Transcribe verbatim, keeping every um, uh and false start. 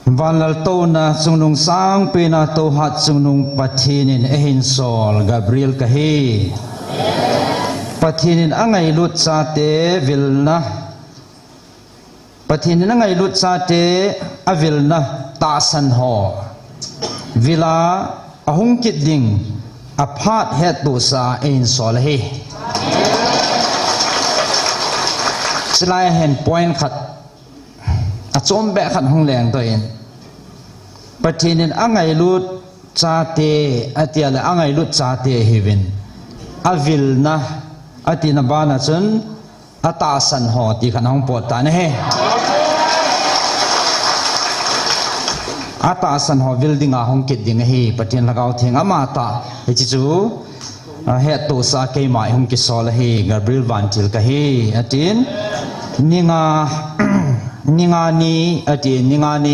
Vanlaltouna chungnung sangpena tohat chungnung Pathen in eihin sol Gabriel kahi. Pathen in angailut chate vilna, Pathen in angailut chate avilna tahsan ho vila ahung kit ding aphat hettohsa eihin sol ahi. Chulai a hin point khat, achom beh khat hung lengdoh in. Pathen in angailut chate, atia le angailut chate hiuvin. Avilna, atina bana chun, atahsan ho ti khat hung pot tan ahi. Atahsan ho vil dinga hung kit ding ahi, Pathen Lhagao Theng amatah. Hiche chu, ahettohsa keima hung kisol ahi, Gabriel vantil kahi, atin. Ni nga, ni nga ni, atin, ni nga ni